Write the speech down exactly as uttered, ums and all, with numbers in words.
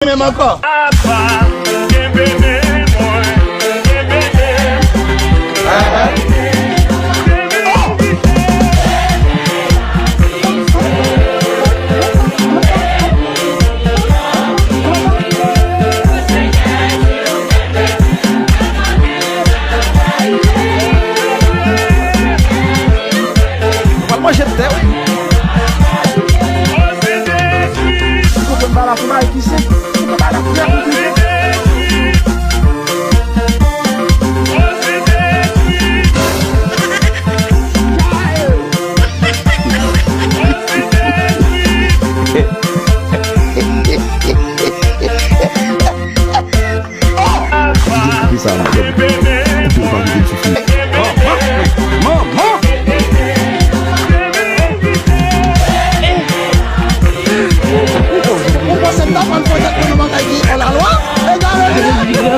Menm ankò. Ou pral manje tè, wi. Ou konprann ba la pou bay ki se. Ou konprann ba la pou bay ki se. Koupe sa la, koupe l pa kite l soufri. Manman! Ou panse m ta pran pwodèt mwen nan bagay ki an lalwa? Egare li!